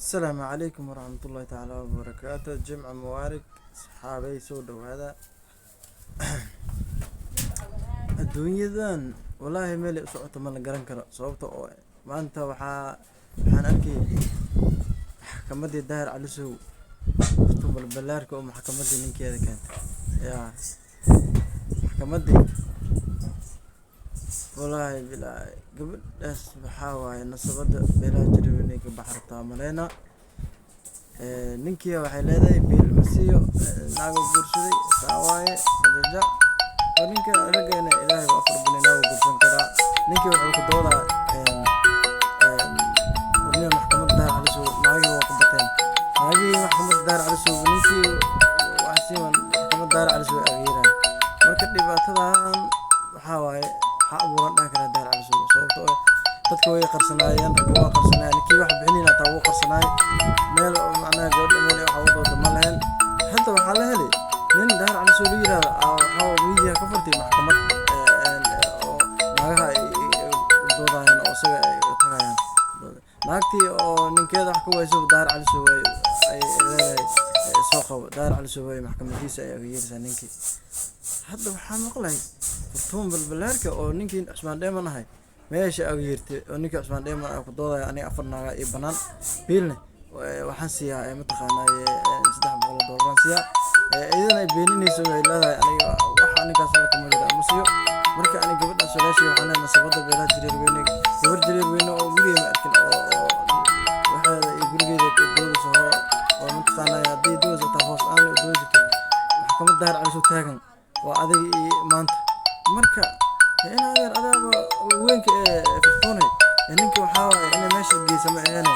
Asalaamu calaykum waraxmatullaahi tacaala wabarakaatu. Jimca mubaarak, asxaabay, soo dhawaada. Adduunyadan walaahi meel ay u socoto ma la garan karo, sababta oo maanta waxaan arkay maxkamadii Daahir Cali Sow balbalaarka oo maxkamadii ninkeeda keentay. Yaa maxkamadii? Walaahi bilaahi, gabadhaas waxaa waaye nasabada beelaha jiray inay ka bax rabtaa maleyna. Ninkii waxay leedahay biil ma siiyo, naago guursaday saa waaye ajaja oo ninka raggeena Ilaahay waa afar bani, naago guursan karaa. Ninkii wuxuu ku doodaa warniya maxkamadda Daahir Cali Sow naagihii waa ku bateen, naagihii maxkamadda Daahir Cali Sow ninkii wax siiwan maxkamadda Daahir Cali Sow ageeraan. Marka dhibaatadan waxaa waaye waxaa abuuran dhahan karaa Daahir Cali Sow, sababta oo dadka way qarsanaayeen, ragga waa qarsanaayeen, ninkii wax bixinin hataa wuu qarsanaay. Meel oo macnaha gabadha meel waxa u dooda ma lahayn. Hadda waxaa la helay nin Daahir Cali Sow la yiraahdo, waxaa media ka furtay maxkamad oo naagaha ay doodayaan oo isaga ay tagayaan. Naagtii oo ninkeeda wax ka wayso Daahir Cali Sow ay leedahay soo qabo Daahir Cali Sow, ay maxkamadiisa ay yeeraysaa ninkii. Hadda waxaa maqlay Furtuun Balbalaarka oo ninkii Cusmaan Dheeman ahay meesha ag yeertay, oo ninkii Cusmaan Dheeman ah ku doodaya aniga afar naaga iyo banaan, biilne waxaan siiyaa mataqaanaa $300 aan siiyaa. Iyadana ay beeninayso, waxay leedahay aniga waxa ninkaas kama jira ma siiyo. Marka aniga gabadhaas walaashii waxaan leeyahay nasabada beelaha Jareer Weyne, gabar Jareer Weyne oo weligeed ma arkin oo waxeeda iyo gurigeeda doodayso oo mataqaanaa haddii doodayso taa hoos aan u doodi jirto maxkamad Daahir Cali Sow taagan waa adiga iyo maanta. Marka in adeer adaaba weynka ee Furtuune ninka waxaa waaye inay meesha geysa ma aheene.